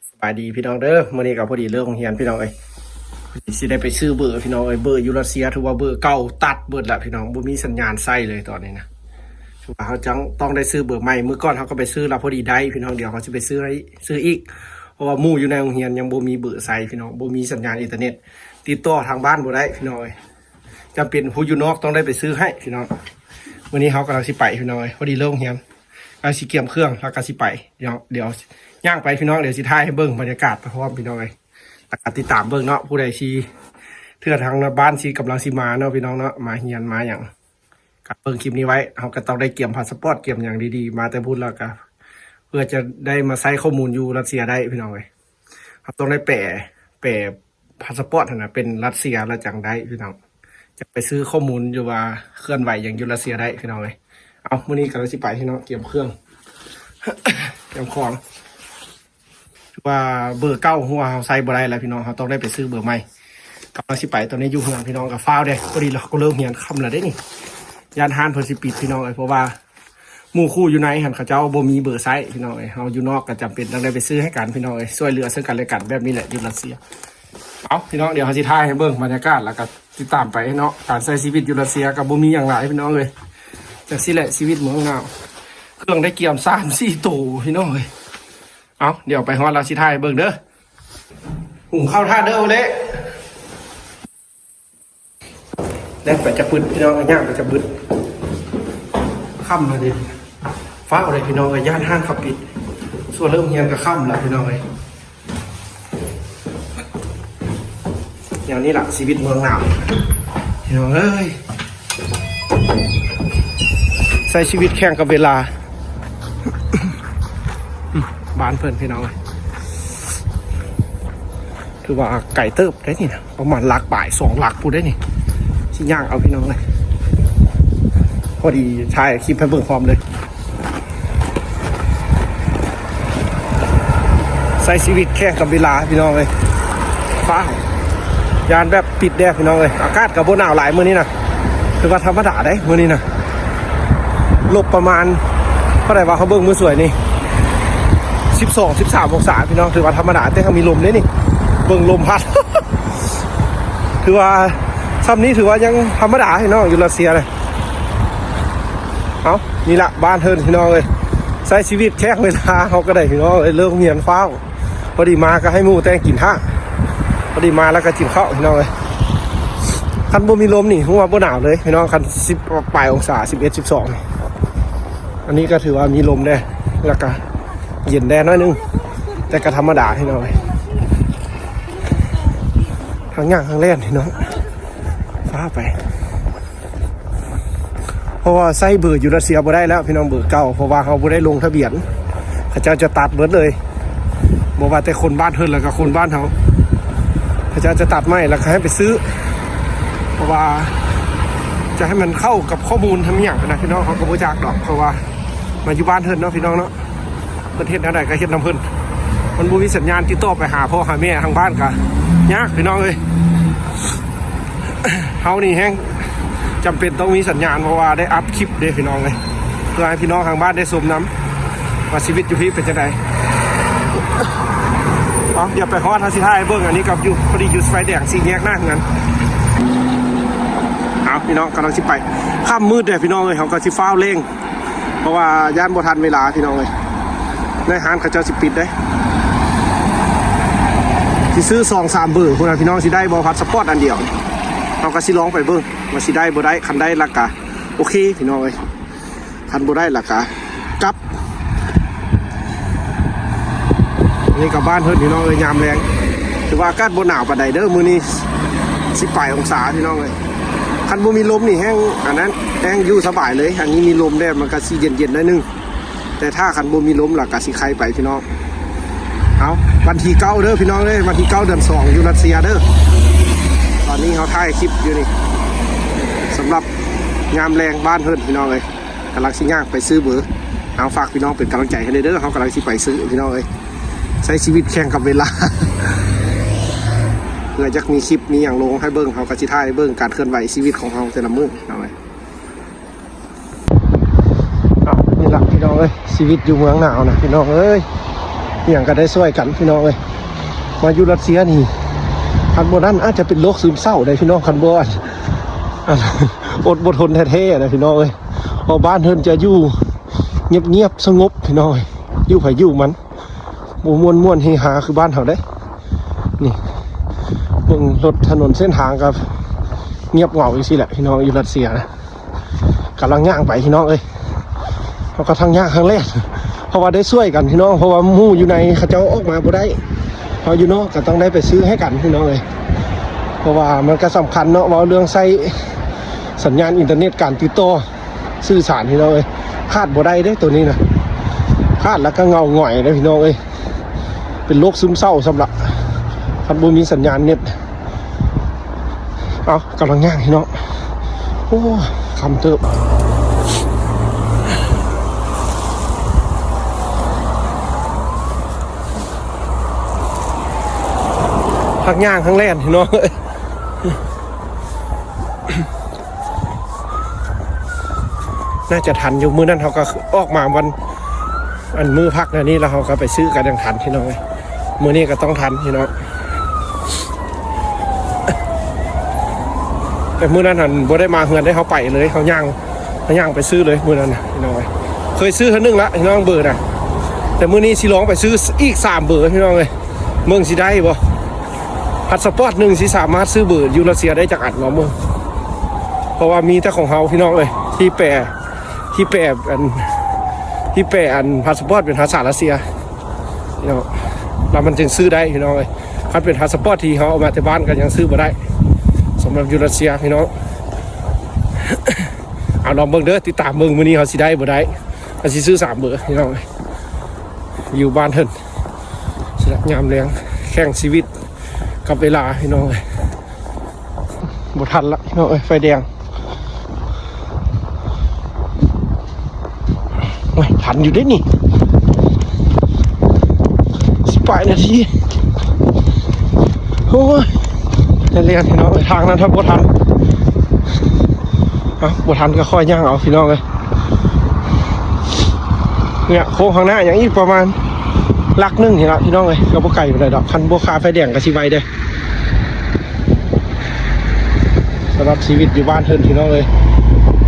ສະບາຍດີພີ່ນ້ອງເດີ ມື້ນີ້ກໍພໍດີເລີກໂຮງຮຽນພີ່ນ້ອງເອີຍ ພໍດີຊິໄດ້ໄປຊື້ເບີພີ່ນ້ອງເອີຍ ເບີຢູ່ຣັດເຊຍຖືວ່າເບີເກົ່າຕັດເບິດລະພີ່ນ້ອງ ບໍ່ມີສັນຍານໃຊ້ເລີຍຕອນນີ້ນະ ຖືວ່າເຮົາຈັ່ງຕ້ອງໄດ້ຊື້ເບີໃໝ່ ມື້ກ່ອນເຮົາກໍໄປຊື້ລະ ພໍດີໄດ້ພີ່ນ້ອງ ດຽວເຮົາຊິໄປຊື້ໃຫ້ ຊື້ອີກ ເພາະວ່າໝູ່ຢູ່ໃນໂຮງຮຽນຍັງບໍ່ມີເບີໃຊ້ພີ່ນ້ອງ ບໍ່ມີສັນຍານອິນເຕີເນັດ ຕິດຕໍ່ທາງບ້ານບໍ່ໄດ້ພີ່ນ້ອງເອີຍ ຈຳເປັນຜູ້ຢູ່ນອກຕ້ອງໄດ້ໄປຊື້ໃຫ້ພີ່ນ້ອງ ມື້ນີ້ເຮົາກຳລັງຊິໄປພີ່ນ້ອງເອີຍ ພໍດີເລີກໂຮງຮຽນ ກຳລັງຊິກຽມເຄື່ອງແລ້ວກໍຊິໄປພີ່ນ້ອງ ດຽວຍ່າງໄປພີ່ນ້ອງ ດຽວຊິຖ່າຍໃຫ້ເບິ່ງບັນຍາກາດໄປພ້ອມພີ່ນ້ອງເອີຍ ແລ້ວກໍຕິດຕາມເບິ່ງເນາະ ຜູ້ໃດຊິ ເທື່ອທາງບ້ານຊິກຳລັງຊິມາເນາະພີ່ນ້ອງເນາະ ມາຮຽນມາຫຍັງ ກໍເບິ່ງຄລິບນີ້ໄວ້ ເຮົາກໍຕ້ອງໄດ້ກຽມພາສະປອດກຽມຫຍັງດີໆ ມາແຕ່ພຸ້ນແລ້ວກໍ ເພື່ອຈະໄດ້ມາໃຊ້ຂໍ້ມູນຢູ່ຣັດເຊຍໄດ້ພີ່ນ້ອງເອີຍ ເຮົາຕ້ອງໄດ້ແປ ແປ ພາສະປອດຫັ້ນນະເປັນຣັດເຊຍແລ້ວຈັ່ງໄດ້ພີ່ນ້ອງ ຈະໄປຊື້ຂໍ້ມູນຢູ່ວ່າເຄື່ອນໄຫວຫຍັງຢູ່ຣັດເຊຍໄດ້ພີ່ນ້ອງເອີຍ ເອົາ ມື້ນີ້ກຳລັງຊິໄປພີ່ນ້ອງ ກຽມເຄື່ອງ ກຽມຂອງ ຄືວ່າເບີເກົ່າຮູ້ວ່າເຮົາໃຊ້ບໍ່ໄດ້ແລ້ວພີ່ນ້ອງ ເຮົາຕ້ອງໄດ້ໄປຊື້ເບີໃໝ່ ກຳລັງຊິໄປ ຕອນນີ້ຢູ່ເຮືອນພີ່ນ້ອງ ກໍຟ້າວເດ້ ພໍດີເຮົາກໍເລີກຮຽນຄ່ຳແລ້ວເດ້ນີ້ ຢ້ານຮ້ານເພິ່ນຊິປິດພີ່ນ້ອງເອີຍ ເພາະວ່າ ໝູ່ຄູ່ຢູ່ໃນຫັ້ນເຂົາເຈົ້າບໍ່ມີເບີໃຊ້ພີ່ນ້ອງເອີຍ ເຮົາຢູ່ນອກກໍຈຳເປັນຕ້ອງໄດ້ໄປຊື້ໃຫ້ກັນພີ່ນ້ອງເອີຍ ຊ່ວຍເຫຼືອເຊິ່ງກັນແລະກັນແບບນີ້ແຫຼະຢູ່ຣັດເຊຍ ເອົາ ພີ່ນ້ອງ ດຽວເຮົາຊິຖ່າຍໃຫ້ເບິ່ງບັນຍາກາດ ແລ້ວກໍຕິດຕາມໄປເນາະ ການໃຊ້ຊີວິດຢູ່ຣັດເຊຍກໍບໍ່ມີຫຍັງຫຼາຍພີ່ນ້ອງເອີຍ ຈັ່ງຊີ້ແຫຼະຊີວິດເມືອງໜາວ ເຄື່ອງໄດ້ກຽມສາມສີ່ໂຕພີ່ນ້ອງເອີຍ ເອົາ ດຽວໄປຮອດແລ້ວຊິຖ່າຍໃຫ້ເບິ່ງເດີ ຫຸງເຂົ້າຖ້າເດີໂອເລ ແລ່ນໄປຈັກບຶດ ພີ່ນ້ອງ ຍ່າງໄປຈັກບຶດ ຄ່ຳແລ້ວເດ້ ຟ້າວເດ້ພີ່ນ້ອງເອີຍ ຢ້ານຮ້ານເຂົາປິດ ສ່ວນເລີກຮຽນກໍຄ່ຳແລ້ວພີ່ນ້ອງເອີຍ ແນວນີ້ລະຊີວິດເມືອງໜາວ ພີ່ນ້ອງເອີຍ ໃຊ້ຊີວິດແຂ່ງກັບເວລາ ບ້ານເພິ່ນພີ່ນ້ອງ ຖືວ່າໄກເຕີບໄດ໋ນີ້ນະ ປະມານຫຼັກປາຍ ສອງຫຼັກພຸ້ນໄດ໋ນີ້ ຊິຍ່າງເອົາພີ່ນ້ອງເອີຍ ພໍດີຖ່າຍຄລິບໃຫ້ເບິ່ງພ້ອມເລີຍ ໃຊ້ຊີວິດແຂ່ງກັບເວລາພີ່ນ້ອງເອີຍ ຟ້າວ ຢ້ານແບບປິດແດ່ພີ່ນ້ອງເອີຍ ອາກາດກໍບໍ່ໜາວຫຼາຍມື້ນີ້ນະ ຖືວ່າທຳມະດາໄດ໋ມື້ນີ້ນະ ລົບປະມານເທົ່າໃດວະ ເຮົາເບິ່ງມື້ສວຍນີ້ ສິບສອງ ສິບສາມອົງສາພີ່ນ້ອງ ຖືວ່າທຳມະດາ ແຕ່ກໍມີລົມເດ້ນີ້ ເບິ່ງລົມພັດ ຖືວ່າຊ່ຳນີ້ຖືວ່າຍັງທຳມະດາພີ່ນ້ອງ ຢູ່ຣັດເຊຍນະ ເອົາ ນີ້ລະບ້ານເພິ່ນພີ່ນ້ອງເອີຍ ໃຊ້ຊີວິດແຂ່ງເວລາເຮົາກໍໄດ້ພີ່ນ້ອງເອີຍ ເລີກຮຽນຟ້າວ ພໍດີມາກໍໃຫ້ໝູ່ແຕ່ງກິນຖ້າ ພໍດີມາແລ້ວກໍກິນເຂົ້າພີ່ນ້ອງເອີຍ ຄັນບໍ່ມີລົມນີ້ຮູ້ວ່າບໍ່ໜາວເລີຍພີ່ນ້ອງ ຄັນສິບປາຍອົງສາ ສິບເອັດ ສິບສອງ ອັນນີ້ກໍຖືວ່າມີລົມແດ່ ແລ້ວກໍເຢັນແດ່ໜ້ອຍໜຶ່ງ ແຕ່ກໍທຳມະດາພີ່ນ້ອງເອີຍ ທັງຍ່າງທັງແລ່ນພີ່ນ້ອງ ຟ້າວໄປ ເພາະວ່າໃຊ້ເບີຢູ່ຣັດເຊຍບໍ່ໄດ້ແລ້ວພີ່ນ້ອງ ເບີເກົ່າ ເພາະວ່າເຮົາບໍ່ໄດ້ລົງທະບຽນ ເຂົາເຈົ້າຈະຕັດເບິດເລີຍ ບໍ່ວ່າແຕ່ຄົນບ້ານເພິ່ນ ແລ້ວກໍຄົນບ້ານເຮົາ ເຂົາເຈົ້າຈະຕັດໃໝ່ ແລ້ວກໍໃຫ້ໄປຊື້ ເພາະວ່າຈະໃຫ້ມັນເຂົ້າກັບຂໍ້ມູນທຳຫຍັງນະພີ່ນ້ອງ ເຮົາກໍບໍ່ຈັກດອກ ເພາະວ່າມາຢູ່ບ້ານເພິ່ນເນາະພີ່ນ້ອງເນາະ ເພິ່ນເຮັດແນວໃດກໍເຮັດນຳເພິ່ນ ມັນບໍ່ມີສັນຍານຕິດຕໍ່ໄປຫາພໍ່ຫາແມ່ທາງບ້ານກໍຍາກພີ່ນ້ອງເອີຍ ເຮົານີ້ແຮງຈຳເປັນຕ້ອງມີສັນຍານ ເພາະວ່າໄດ້ອັດຄລິບເດ້ພີ່ນ້ອງເອີຍ ເພື່ອໃຫ້ພີ່ນ້ອງທາງບ້ານໄດ້ຊົມນຳ ວ່າຊີວິດຢູ່ພີ້ເປັນຈັ່ງໃດ ເອົາ ດຽວໄປຮອດ ເຮົາຊິຖ່າຍໃຫ້ເບິ່ງ ອັນນີ້ກໍຢູ່ ພໍດີຢູ່ໄຟແດງສີ່ແຍກໜ້າເຮືອນ ເອົາ ພີ່ນ້ອງກຳລັງຊິໄປ ຄ່ຳມືດແລ້ວພີ່ນ້ອງເອີຍ ເຮົາກໍຊິຟ້າວເລັ່ງ ເພາະວ່າຢ້ານບໍ່ທັນເວລາພີ່ນ້ອງເອີຍ ໃນຮ້ານເຂົາເຈົ້າຊິປິດເດ້ ຊິຊື້ສອງສາມເບີພຸ້ນນະພີ່ນ້ອງ ຊິໄດ້ບໍ່ພາສະປອດອັນດຽວ ເຮົາກໍຊິລອງໄປເບິ່ງວ່າຊິໄດ້ບໍ່ໄດ້ ຄັນໄດ້ລະກະໂອເຄພີ່ນ້ອງເອີຍ ຄັນບໍ່ໄດ້ລະກະກັບ ນີ້ກໍບ້ານເພິ່ນພີ່ນ້ອງເອີຍ ຍາມແລງ ຖືວ່າອາກາດບໍ່ໜາວປານໃດເດີ ມື້ນີ້ສິບປາຍອົງສາພີ່ນ້ອງເອີຍ ຄັນບໍ່ມີລົມນີ້ແຮງ ອັນນັ້ນ ແຮງຢູ່ສະບາຍເລີຍ ອັນນີ້ມີລົມແດ່ ມັນກໍຊິເຢັນໆໜ້ອຍໜຶ່ງ ແຕ່ຖ້າຄັນບໍ່ມີລົມລະກະຊິໄຄໄປພີ່ນ້ອງ ເອົາ ວັນທີເກົ້າເດີພີ່ນ້ອງເອີຍ ວັນທີເກົ້າເດືອນສອງ ຢູ່ຣັດເຊຍເດີ ຕອນນີ້ເຮົາຖ່າຍຄລິບຢູ່ນີ້ ສຳລັບຍາມແລງບ້ານເພິ່ນພີ່ນ້ອງເອີຍ ກຳລັງຊິຍ່າງໄປຊື້ເບີ ເອົາ ຝາກພີ່ນ້ອງເປັນກຳລັງໃຈໃຫ້ແດ່ເດີ ເຮົາກຳລັງຊິໄປຊື້ພີ່ນ້ອງເອີຍ ໃຊ້ຊີວິດແຂ່ງກັບເວລາ ເພື່ອຢາກມີຄລິບມີຫຍັງລົງໃຫ້ເບິ່ງ ເຮົາກໍຊິຖ່າຍໃຫ້ເບິ່ງການເຄື່ອນໄຫວຊີວິດຂອງເຮົາແຕ່ລະມື້ເນາະ ເອົາ ນີ້ລະພີ່ນ້ອງເອີຍ ຊີວິດຢູ່ເມືອງໜາວນະພີ່ນ້ອງເອີຍ ຫຍັງກໍໄດ້ຊ່ວຍກັນພີ່ນ້ອງເອີຍ. ມາຢູ່ຣັດເຊຍນີ້ ຄັນບໍ່ນັ້ນອາດຈະເປັນໂລກຊຶມເສົ້າໄດ້ພີ່ນ້ອງ ຄັນບໍ່ ອັນ ອັນ ອົດບໍ່ທົນແທ້ໆນະພີ່ນ້ອງເອີຍ. ເພາະບ້ານເຮືອນຈະຢູ່ງຽບໆ ສະຫງົບພີ່ນ້ອງເອີຍ ຢູ່ໃຜຢູ່ມັນ ບໍ່ມ່ວນໆ ເຮຮາຄືບ້ານເຮົາເດ້. ນີ້ ເບິ່ງລົດຖະໜົນເສັ້ນທາງກໍງຽບເຫງົາຈັ່ງຊີ້ແຫຼະພີ່ນ້ອງ ຢູ່ຣັດເຊຍນະ. ກຳລັງຍ່າງໄປພີ່ນ້ອງເອີຍ ເຮົາກໍທັງຍ່າງທັງແລ່ນ ເພາະວ່າໄດ້ຊ່ວຍກັນພີ່ນ້ອງ ເພາະວ່າໝູ່ຢູ່ໃນເຂົາເຈົ້າອອກມາບໍ່ໄດ້ ເຮົາຢູ່ນອກກໍຕ້ອງໄດ້ໄປຊື້ໃຫ້ກັນພີ່ນ້ອງເອີຍ. ເພາະວ່າມັນກໍສຳຄັນເນາະ ເວົ້າເລື່ອງໃຊ້ສັນຍານອິນເຕີເນັດ ການຕິດຕໍ່ສື່ສານພີ່ນ້ອງເອີຍ ຂາດບໍ່ໄດ້ເດ້ໂຕນີ້ນະ ຂາດແລ້ວກໍເຫງົາຫງອຍເດ້ພີ່ນ້ອງເອີຍ. ເປັນໂລກຊຶມເສົ້າຊ້ຳລະ ຄັນບໍ່ມີສັນຍານເນັດ. ເອົ້າ ກຳລັງຍ່າງພີ່ນ້ອງ ໂອ້ ຄ່ຳເຕີບ ທັງຍ່າງທັງແລ່ນພີ່ນ້ອງເອີຍ. ໜ້າຈະທັນຢູ່ ມື້ນັ້ນເຮົາກໍອອກມາວັນ ອັນ ມື້ພັກແນວນີ້ ແລ້ວເຮົາກໍໄປຊື້ກັນ ຍັງທັນພີ່ນ້ອງເອີຍ. ມື້ນີ້ກໍຕ້ອງທັນພີ່ນ້ອງ ແຕ່ມື້ນັ້ນຫັ້ນບໍ່ໄດ້ມາເຮືອນເດ້ ເຮົາໄປເລີຍ ເຮົາຍ່າງ ເຮົາຍ່າງໄປຊື້ເລີຍມື້ນັ້ນນະພີ່ນ້ອງເອີຍ. ເຄີຍຊື້ເທື່ອໜຶ່ງລະພີ່ນ້ອງ ເບີນະ ແຕ່ມື້ນີ້ຊິລອງໄປຊື້ອີກສາມເບີພີ່ນ້ອງເອີຍ ເບິ່ງຊິໄດ້ບໍ່. ພາສປອດໜຶ່ງຊິສາມາດຊື້ເບີຢູ່ຣັດເຊຍໄດ້ຈັກອັນວະເບິ່ງ ເພາະວ່າມີແຕ່ຂອງເຮົາພີ່ນ້ອງເອີຍ ທີ່ແປ ທີ່ແປ ອັນ ທີ່ແປ ອັນ ພາສປອດເປັນພາສາຣັດເຊຍພີ່ນ້ອງ ແລ້ວມັນຈຶ່ງຊື້ໄດ້ພີ່ນ້ອງເອີຍ. ຄັນເປັນພາສປອດທີ່ເຮົາເອົາມາແຕ່ບ້ານກໍຍັງຊື້ບໍ່ໄດ້ ສຳລັບຢູ່ຣັດເຊຍພີ່ນ້ອງ. ເອົາ ລອງເບິ່ງເດີ ຕິດຕາມເບິ່ງ ມື້ນີ້ເຮົາຊິໄດ້ບໍ່ໄດ້ ເຮົາຊິຊື້ສາມເບີພີ່ນ້ອງເອີຍ. ຢູ່ບ້ານເພິ່ນ ຍາມແລງ ແຂ່ງຊີວິດກັບເວລາພີ່ນ້ອງເອີຍ. ບໍ່ທັນລະພີ່ນ້ອງເອີຍ ໄຟແດງ. ໂອ້ຍ ທັນຢູ່ເດ້ນີ້ ສິບປາຍນາທີ. ໂອ້ຍ ແລ່ນໆ ພີ່ນ້ອງເອີຍ ທາງນັ້ນຖ້າບໍ່ທັນ ເອົ້າ ບໍ່ທັນກໍຄ່ອຍຍ່າງເອົາພີ່ນ້ອງເອີຍ. ເນຍ ໂຄ້ງຂ້າງໜ້າຍັງອີກປະມານຫຼັກໜຶ່ງນີ້ລະພີ່ນ້ອງເອີຍ ກໍບໍ່ໄກປານໃດດອກ ຄັນບໍ່ຄາໄຟແດງກໍຊິໄວເດ້. ສຳລັບຊີວິດຢູ່ບ້ານເພິ່ນພີ່ນ້ອງເອີຍ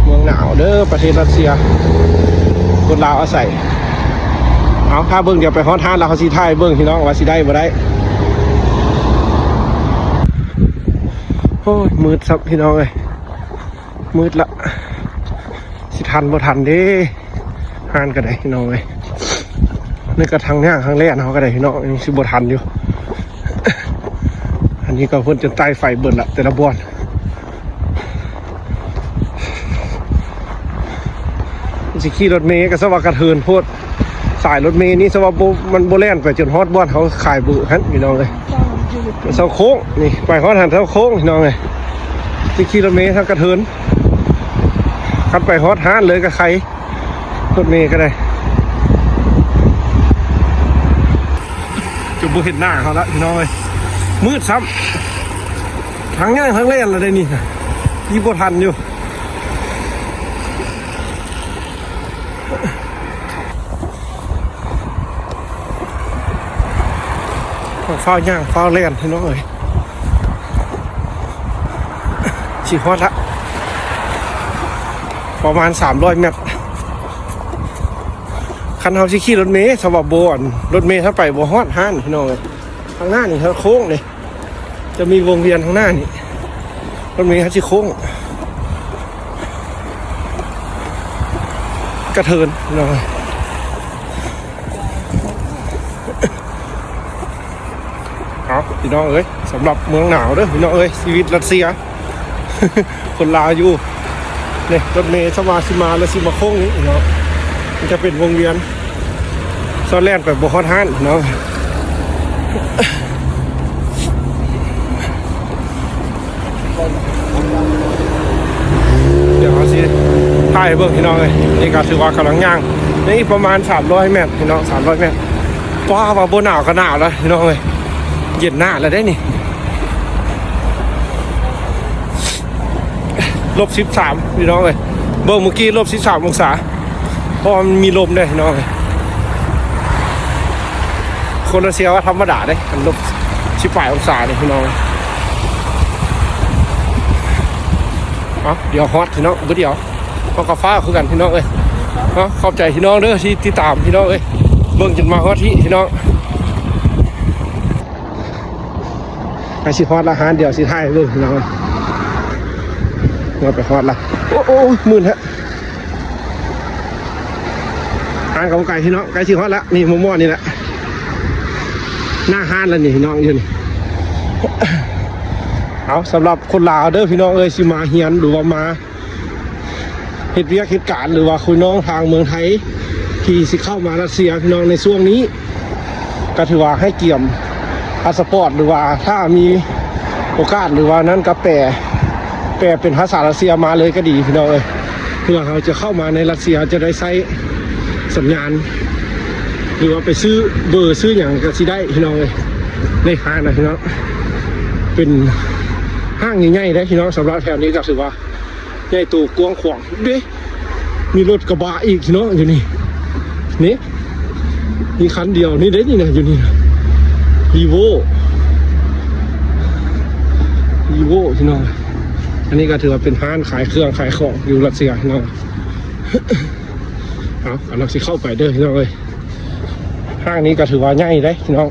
ເມືອງໜາວເດີ ປະເທດຣັດເຊຍ ຄົນລາວອາໄສ. ເອົາ ຖ້າເບິ່ງ ດຽວໄປຮອດຮ້ານແລ້ວເຮົາຊິຖ່າຍເບິ່ງພີ່ນ້ອງວ່າຊິໄດ້ບໍ່ໄດ້. ໂອ້ຍ ມືດຊ້ຳພີ່ນ້ອງເອີຍ ມືດລະ ຊິທັນບໍ່ທັນເດ້. ຮ້ານກໍໄດ້ພີ່ນ້ອງເອີຍ ນີ້ກໍທັງຍ່າງທັງແລ່ນເຮົາກໍໄດ້ພີ່ນ້ອງ ຍັງຊິບໍ່ທັນຢູ່. ອັນນີ້ກໍເພິ່ນຈົນໄຕ້ໄຟເບິດລະ ແຕ່ລະບ່ອນ. ຊິຂີ່ລົດເມກໍສະວ່າກະເທີນໂພດ ສາຍລົດເມນີ້ສະວ່າບໍ່ ມັນບໍ່ແລ່ນໄປຈົນຮອດບ່ອນເຮົາຂາຍເບີຫັ້ນພີ່ນ້ອງເອີຍ. ເສົາໂຄ້ງນີ້ ໄປຮອດຫັ້ນເສົາໂຄ້ງພີ່ນ້ອງເອີຍ. ຊິຂີ່ລົດເມທັງກະເທີນ ຄັນໄປຮອດຮ້ານເລີຍກໍໄຄ ລົດເມກໍໄດ້ ຈະບໍ່ເຫັນໜ້າເຂົາລະພີ່ນ້ອງເອີຍ ມືດຊ້ຳ ທັງຍ່າງທັງແລ່ນລະໄດ໋ນີ້ ອີ່ບໍ່ທັນຢູ່. ຟ້າວຍ່າງຟ້າວແລ່ນພີ່ນ້ອງເອີຍ ຊິຮອດລະ ປະມານສາມຮ້ອຍແມັດ. ຄັນເຮົາຊິຂີ່ລົດເມ ຖ້າວ່າບໍ່ ອັນ ລົດເມຖ້າໄປບໍ່ຮອດຮ້ານພີ່ນ້ອງເອີຍ. ທາງໜ້ານີ້ເຂົາໂຄ້ງເດ້ ຈະມີວົງວຽນທາງໜ້ານີ້ ລົດເມເຂົາຊິໂຄ້ງ ກະເທີນພີ່ນ້ອງເອີຍ. ເອົາ ພີ່ນ້ອງເອີຍ ສຳລັບເມືອງໜາວເດີພີ່ນ້ອງເອີຍ ຊີວິດຣັດເຊຍ ຄົນລາວຢູ່ ນີ້ລົດເມສະວ່າຊິມາແລ້ວຊິມາໂຄ້ງນີ້ເນາະ ມັນຈະເປັນວົງວຽນ ຊອດແລ່ນໄປບໍ່ຮອດຮ້ານເນາະ. ດຽວເຮົາຊິຖ່າຍໃຫ້ເບິ່ງພີ່ນ້ອງເອີຍ ນີ້ກໍຖືວ່າກຳລັງຍ່າງ ນີ້ປະມານສາມຮ້ອຍແມັດພີ່ນ້ອງ ສາມຮ້ອຍແມັດ. ປ້າ ວ່າບໍ່ໜາວກໍໜາວແລ້ວພີ່ນ້ອງເອີຍ ເຢັນໜ້າແລ້ວເດ້ນີ້ ລົບສິບສາມພີ່ນ້ອງເອີຍ ເບິ່ງມື້ກີ້ລົບສິບສາມອົງສາ ເພາະວ່າມັນມີລົມເດ້ພີ່ນ້ອງເອີຍ. ຄົນລາເຊຍວ່າທຳມະດາເດ້ ມັນລົບສິບປາຍອົງສານີ້ພີ່ນ້ອງ. ເອົາ ດຽວຮອດພີ່ນ້ອງ ບໍ່ດຽວ ເຮົາກໍຟ້າວຄືກັນພີ່ນ້ອງເອີຍ. ເອົາ ຂອບໃຈພີ່ນ້ອງເດີທີ່ຕິດຕາມພີ່ນ້ອງເອີຍ ເບິ່ງຈົນມາຮອດທີ່ພີ່ນ້ອງ. ໃກ້ຊິຮອດລະ ຮ້ານດຽວຊິຖ່າຍໃຫ້ເບິ່ງພີ່ນ້ອງ. ເຮົາໄປຮອດລະ ໂອ້ ໂອ້ ມື່ນແທ້. ຮ້ານກໍບໍ່ໄກພີ່ນ້ອງ ໃກ້ຊິຮອດລະ ນີ້ມໍ່ໆນີ້ແຫຼະ ໜ້າຮ້ານລະນີ້ພີ່ນ້ອງ ຢູ່ນີ້. ເອົາ ສຳລັບຄົນລາວເດີພີ່ນ້ອງເອີຍ ຊິມາຮຽນ ຫຼືວ່າມາເຮັດວຽກເຮັດການ ຫຼືວ່າຄົນນ້ອງທາງເມືອງໄທ ທີ່ຊິເຂົ້າມາຣັດເຊຍພີ່ນ້ອງ ໃນຊ່ວງນີ້ ກໍຖືວ່າໃຫ້ກຽມພາສປອດ ຫຼືວ່າຖ້າມີໂອກາດ ຫຼືວ່ານັ້ນກໍແປ ແປເປັນພາສາຣັດເຊຍມາເລີຍກໍດີພີ່ນ້ອງເອີຍ. ເພື່ອເຮົາຈະເຂົ້າມາໃນຣັດເຊຍ ເຮົາຈະໄດ້ໃຊ້ສັນຍານ ຫຼືວ່າໄປຊື້ເບີຊື້ຫຍັງກໍຊິໄດ້ພີ່ນ້ອງເອີຍ. ໃນຫ້າງນະພີ່ນ້ອງ ເປັນຫ້າງໃຫຍ່ໆເດ້ພີ່ນ້ອງ. ສຳລັບແຖວນີ້ກໍຖືວ່າໃຫຍ່ໂຕກວ້າງຂວາງເດ້. ມີລົດກະບະອີກເນາະຢູ່ນີ້ ນີ້ ມີຄັນດຽວນີ້ເດ້ນີ້ນະ ຢູ່ນີ້ນະ Revo Revo ພີ່ນ້ອງ. ອັນນີ້ກໍຖືວ່າເປັນຮ້ານຂາຍເຄື່ອງຂາຍຂອງຢູ່ຣັດເຊຍພີ່ນ້ອງ. ເອົາ ກຳລັງຊິເຂົ້າໄປເດີພີ່ນ້ອງເອີຍ. ຫ້າງນີ້ກໍຖືວ່າໃຫຍ່ເດ້ພີ່ນ້ອງ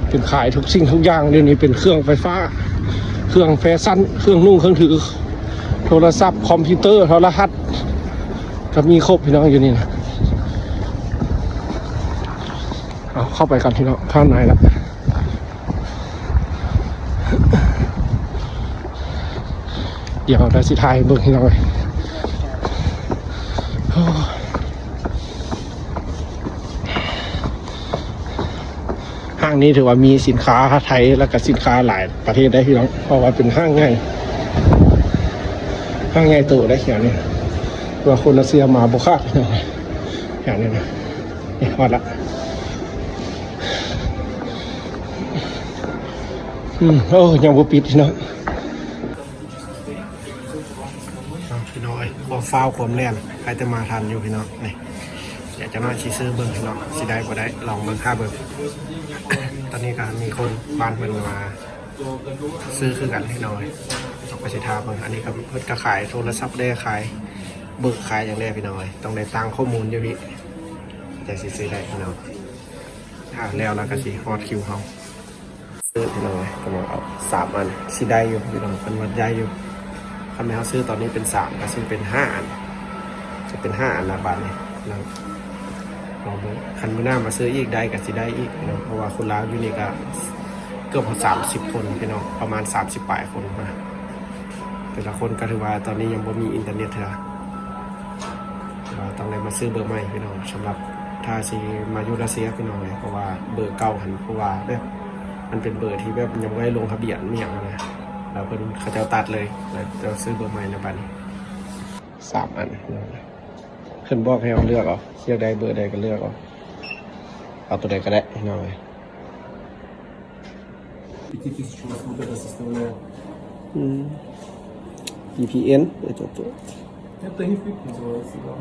ເປັນຂາຍທຸກສິ່ງທຸກຢ່າງ. ດຽວນີ້ເປັນເຄື່ອງໄຟຟ້າ ເຄື່ອງແຟຊັນ ເຄື່ອງນຸ່ງເຄື່ອງຖື ໂທລະສັບ ຄອມພິວເຕີ ໂທລະທັດ ກໍມີຄົບພີ່ນ້ອງຢູ່ນີ້ນະ. ເອົາ ເຂົ້າໄປກັນພີ່ນ້ອງ ຂ້າງໃນລະ ດຽວເຮົາຊິຖ່າຍໃຫ້ເບິ່ງພີ່ນ້ອງເອີຍ. ໂອ້ ຫ້າງນີ້ຖືວ່າມີສິນຄ້າໄທ ແລ້ວກໍສິນຄ້າຫຼາຍປະເທດໄດ້ພີ່ນ້ອງ ເພາະວ່າເປັນຫ້າງໃຫຍ່ ຫ້າງໃຫຍ່ໂຕໄດ້ແຖວນີ້ ວ່າຄົນລາເຊຍມາບໍ່ຂາດພີ່ນ້ອງ ແຖວນີ້ນະ. ນີ້ຮອດລະ ອືມ ໂອ້ ຍັງບໍ່ປິດພີ່ນ້ອງ. ເອົາ ພີ່ນ້ອງເອີຍ ຄວາມຟ້າວຄວາມແລ່ນ ໃຜແຕ່ມາທັນຢູ່ພີ່ນ້ອງ. ນີ້ ດຽວຈັກໜ້ອຍຊິຊື້ເບິ່ງພີ່ນ້ອງ ຊິໄດ້ບໍ່ໄດ້ ລອງເບິ່ງ ຖ້າເບິ່ງ. ຕອນນີ້ກໍມີຄົນບ້ານເພິ່ນມາຊື້ຄືກັນພີ່ນ້ອງເອີຍ ຕ້ອງໄປຊິຖ້າເບິ່ງ. ອັນນີ້ກໍເພິ່ນກໍຂາຍໂທລະສັບແດ່ ຂາຍເບີກ ຂາຍຫຍັງແດ່ພີ່ນ້ອງເອີຍ. ຕ້ອງໄດ້ຕັ້ງຂໍ້ມູນຢູ່ພີ້ ຈັ່ງຊິຊື້ໄດ້ພີ່ນ້ອງ. ຖ້າແລ້ວລະກໍຊິຮອດຄິວເຮົາ. ເອີ ພີ່ນ້ອງເອີຍ ກຳລັງເອົາສາມອັນ ຊິໄດ້ຢູ່ພີ່ນ້ອງ ເພິ່ນວ່າໄດ້ຢູ່. ຄັນແມ່ນເຮົາຊື້ຕອນນີ້ເປັນສາມ ກໍຊິເປັນຫ້າອັນ ຊິເປັນຫ້າອັນລະບາດນີ້. ລອງເບິ່ງ ຄັນມື້ໜ້າມາຊື້ອີກໄດ້ກໍຊິໄດ້ອີກພີ່ນ້ອງ ເພາະວ່າຄົນລາວຢູ່ນີ້ກໍເກືອບຮອດສາມສິບຄົນພີ່ນ້ອງ ປະມານສາມສິບປາຍຄົນພຸ້ນນະ. ແຕ່ລະຄົນກໍຖືວ່າຕອນນີ້ຍັງບໍ່ມີອິນເຕີເນັດເທື່ອ ວ່າຕ້ອງໄດ້ມາຊື້ເບີໃໝ່ພີ່ນ້ອງ ສຳລັບຖ້າຊິມາຢູ່ຣັດເຊຍພີ່ນ້ອງເອີຍ. ເພາະວ່າເບີເກົ່າຫັ້ນ ເພາະວ່າແບບມັນເປັນເບີທີ່ແບບຍັງບໍ່ໄດ້ລົງທະບຽນອີ່ຫຍັງຫັ້ນນະ ແລ້ວເພິ່ນ ເຂົາເຈົ້າຕັດເລີຍ ແລ້ວເຈົ້າຊື້ເບີໃໝ່ໃນບັດນີ້. ສາມອັນ ເພິ່ນບອກໃຫ້ເຮົາເລືອກເອົາ ຢາກໄດ້ເບີໃດກໍເລືອກເອົາ ເອົາຕົວໃດກໍໄດ້ພີ່ນ້ອງເອີຍ. Пяти тысяч у нас вот это составляет. М. Ви пи эн, это то. Это ви пи эн называется, да.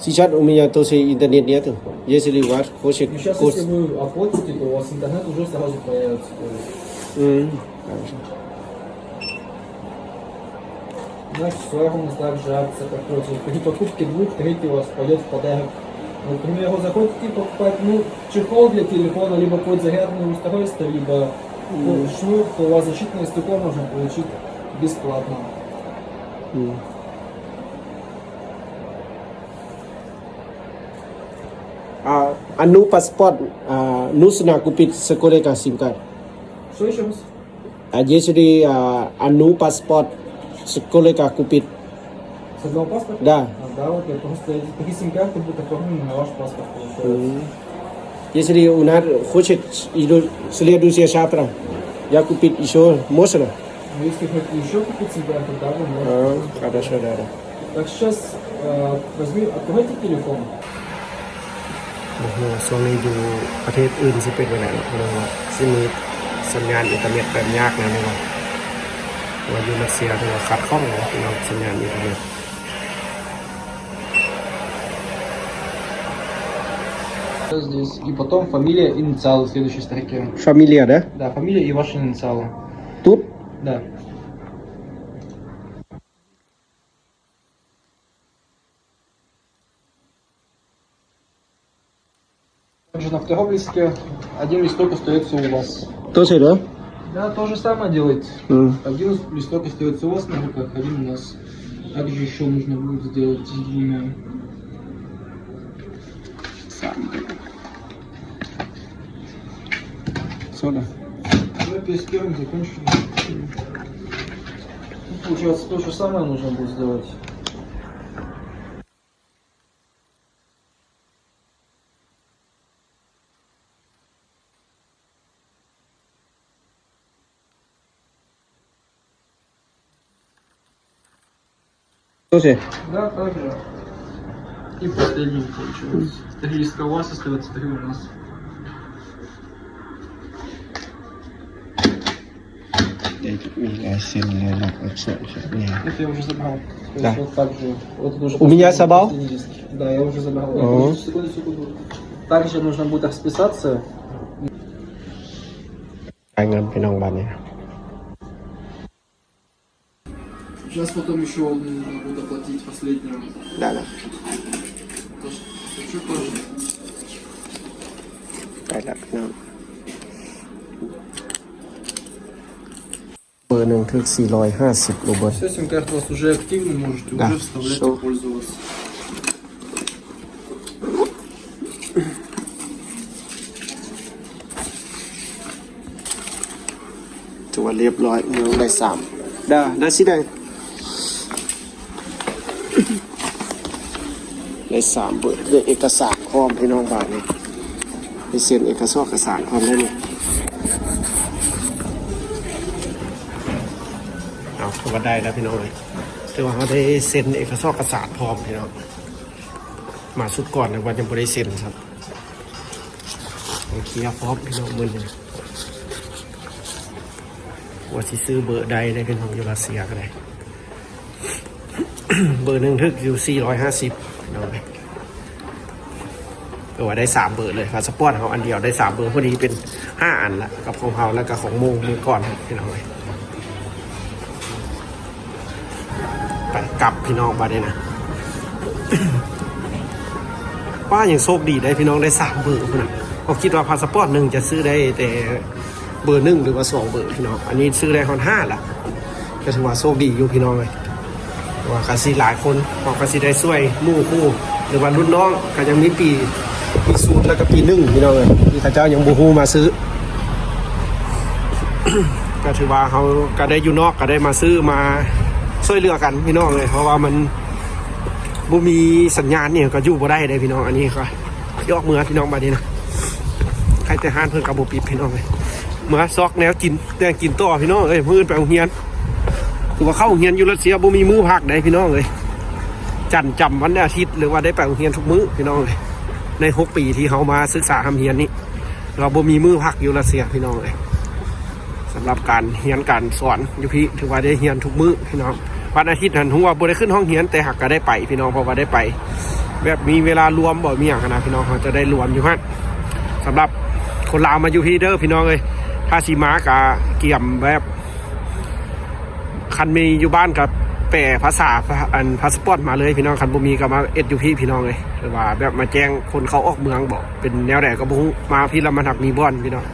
Сейчас у меня тоже интернет нету. Если у вас хочет... Ну, сейчас, кос- если вы оплатите, то у вас интернет уже сразу появится, то есть. М, хорошо. Значит, с вами у нас также акция проходит. При покупке двух, третий у вас пойдёт в подарок. Вот, к примеру, захотите покупать, ну, чехол для телефона, либо какое-то зарядное устройство, либо, ну, шнур, то у вас защитное стекло можно получить бесплатно. А, а ну паспорт, а, нужно купить с коллега сим-карт. Что ещё раз? А если, а, одну паспорт с коллега купить? С одного паспорта? Да. А, да, вот я просто эти три сим-карты будут оформлены на ваш паспорт, получается. Мгм. Если у нас хочет идут следующие завтра, я купить ещё можно? Ну, если хотите ещё купить сим-карту, да, вы можете. А, хорошо, да, да. Так, сейчас, э, возьми, открывайте телефон. ບໍ່ຮູ້ວ່າຊ່ວງນີ້ຢູ່ປະເທດອື່ນຊິເປັນຈັ່ງໃດເນາະ ເພາະວ່າຊິມີສັນຍານອິນເຕີເນັດແບບຍາກແນວນີ້ບໍ່ ເພາະວ່າຢູ່ຣັດເຊຍຖືວ່າຂັດຂ້ອງເນາະ ເລື່ອງສັນຍານອິນເຕີເນັດ. Здесь. И потом фамилия, инициалы в следующей строке. Фамилия, да? Да, фамилия и ваши инициалы. Тут? Да. Также на втором листке один листок остаётся у вас. Тоже, да? Да, то же самое делайте. М. Один листок остаётся у вас на руках, один у нас. Также ещё нужно будет сделать с двумя. Сам. Всё, да. Давай с первым закончим. Ну, получается, то же самое нужно будет сделать. Тоже? Да, так же. И последним получилось. Три листка у вас остаётся, три у нас. ເດ ມີລາຍເຊັນແລ້ວເນາະ ອັກສອນແບບນີ້. Это я уже забрал. То есть вот так же. Вот это уже последний, последний лист. Да, я уже забрал. О. Секунду, секунду. Также нужно будет расписаться. ຈ່າຍເງິນ ພີ່ນ້ອງ ບາດນີ້. Сейчас потом ещё нужно будет оплатить последнюю. ໄດ້ລະ. Тоже. Ещё тоже. ໄດ້ລະ ພີ່ນ້ອງ. ເບີໜຶ່ງຖືກສີ່ຮ້ອຍຫ້າສິບ ຮູບເບິດ. Всё, сим-карта у вас уже активна, можете уже вставлять и пользоваться. ຖືວ່າລຽບຮ້ອຍ ເຮົາໄດ້ສາມ ໄດ້ ໄດ້ສີແດງ. ໄດ້ສາມເບີ ໄດ້ເອກະສານພ້ອມ ພີ່ນ້ອງ ບາດນີ້ ໄດ້ເຊັນເອກະສອກເອກະສານພ້ອມແລ້ວນີ້. ເອົາ ຖືວ່າໄດ້ແລ້ວ ພີ່ນ້ອງເອີຍ ຖືວ່າເຮົາໄດ້ເຊັນເອກະສອກເອກະສານພ້ອມ ພີ່ນ້ອງ. ມາຊຸດກ່ອນ ແຕ່ວ່າຍັງບໍ່ໄດ້ເຊັນຊ້ຳ. ໂອເຄ ພ້ອມ ພີ່ນ້ອງ ມື້ນີ້ ວ່າຊິຊື້ເບີໃດເດ້ ພີ່ນ້ອງ ຢູ່ຣັດເຊຍກໍໄດ້. ເບີໜຶ່ງຖືກຢູ່ສີ່ຮ້ອຍຫ້າສິບ ພີ່ນ້ອງເອີຍ. ກໍວ່າໄດ້ສາມເບີເລີຍ ພາສະປອດເຮົາອັນດຽວໄດ້ສາມເບີ ພໍດີເປັນຫ້າອັນລະ ກັບຂອງເຮົາ ແລ້ວກໍຂອງໝູ່ມື້ກ່ອນ ພີ່ນ້ອງເອີຍ. ໄປກັບ ພີ່ນ້ອງ ບາດນີ້ນະ. ປ້າ ຍັງໂຊກດີໄດ໋ ພີ່ນ້ອງ ໄດ້ສາມເບີພຸ້ນນະ. ເຮົາຄິດວ່າພາສະປອດໜຶ່ງຈະຊື້ໄດ້ແຕ່ເບີໜຶ່ງ ຫຼືວ່າສອງເບີ ພີ່ນ້ອງ. ອັນນີ້ຊື້ໄດ້ຮອດຫ້າລະ ກໍຖືວ່າໂຊກດີຢູ່ ພີ່ນ້ອງເອີຍ. ວ່າກໍຊິຫຼາຍຄົນ ເຮົາກໍຊິໄດ້ຊ່ວຍໝູ່ຄູ່ ຫຼືວ່າລຸ້ນນ້ອງ ກໍຍັງມີປີ ປີສູນ ແລ້ວກໍປີໜຶ່ງ ພີ່ນ້ອງເອີຍ ທີ່ເຂົາເຈົ້າຍັງບໍ່ຮູ້ມາຊື້. ກໍຖືວ່າເຮົາກໍໄດ້ຢູ່ນອກ ກໍໄດ້ມາຊື້ ມາຊ່ວຍເຫຼືອກັນ ພີ່ນ້ອງເອີຍ ເພາະວ່າມັນບໍ່ມີສັນຍານນີ້ ກໍຢູ່ບໍ່ໄດ້ເດ້ ພີ່ນ້ອງ. ອັນນີ້ກໍຊິອອກເມືອ ພີ່ນ້ອງ ບາດນີ້ນະ. ໃຜແຕ່ຮ້ານເພິ່ນກໍບໍ່ປິດ ພີ່ນ້ອງເອີຍ. ເມືອຊອກແນວກິນ ແນວກິນຕໍ່ ພີ່ນ້ອງເອີຍ. ມື້ອື່ນໄປໂຮງຮຽນ ຖືວ່າເຂົ້າໂຮງຮຽນຢູ່ຣັດເຊຍບໍ່ມີມື້ພັກເດ້ ພີ່ນ້ອງເອີຍ. ຈັນ ຈຳ ວັນອາທິດ ຫຼືວ່າໄດ້ໄປໂຮງຮຽນທຸກມື້ ພີ່ນ້ອງເອີຍ. ໃນຫົກປີທີ່ເຮົາມາສຶກສາຮ່ຳຮຽນນີ້ ເຮົາບໍ່ມີມື້ພັກຢູ່ຣັດເຊຍ ພີ່ນ້ອງເອີຍ. ສຳລັບການຮຽນການສອນຢູ່ພີ້ ຖືວ່າໄດ້ຮຽນທຸກມື້ ພີ່ນ້ອງ. ວັນອາທິດຫັ້ນຮູ້ວ່າບໍ່ໄດ້ຂຶ້ນຫ້ອງຮຽນ ແຕ່ຫາກກໍໄດ້ໄປ ພີ່ນ້ອງ ເພາະວ່າໄດ້ໄປແບບມີເວລາລວມບໍ ມີຫຍັງຫັ້ນນະ ພີ່ນ້ອງ ເຮົາຈະໄດ້ລວມຢູ່ຫັ້ນ. ສຳລັບຄົນລາວມາຢູ່ພີ້ເດີ ພີ່ນ້ອງເອີຍ ຖ້າຊິມາກໍກຽມແບບ ຄັນມີຢູ່ບ້ານກໍແປພາສາ ອັນ ພາສະປອດມາເລີຍ ພີ່ນ້ອງ. ຄັນບໍ່ມີກໍມາເຮັດຢູ່ພີ້ ພີ່ນ້ອງເອີຍ ຫຼືວ່າແບບມາແຈ້ງຄົນເຂົ້າອອກເມືອງບໍ ເປັນແນວໃດກໍບໍ່ຮູ້ ມາພີ້ລະມັນຫາກມີບ່ອນ ພີ່ນ້ອງ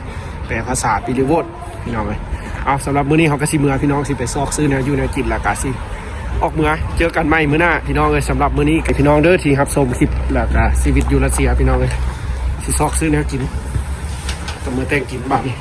ແປພາສາ ປຣີໂຫວດ ພີ່ນ້ອງເອີຍ. ເອົາ ສຳລັບມື້ນີ້ເຮົາກໍຊິເມືອ ພີ່ນ້ອງ ຊິໄປຊອກຊື້ແນວຢູ່ແນວກິນ ແລ້ວກໍຊິອອກເມືອ. ເຈີກັນໃໝ່ມື້ໜ້າ ພີ່ນ້ອງເອີຍ. ສຳລັບມື້ນີ້ກໍ ພີ່ນ້ອງເດີທີ່ຮັບຊົມຄລິບ ແລ້ວກໍຊີວິດຢູ່ຣັດເຊຍ ພີ່ນ້ອງເອີຍ. ຊິຊອກຊື້ແນວກິນ ກໍເມືອແຕ່ງກິນບາດນີ້.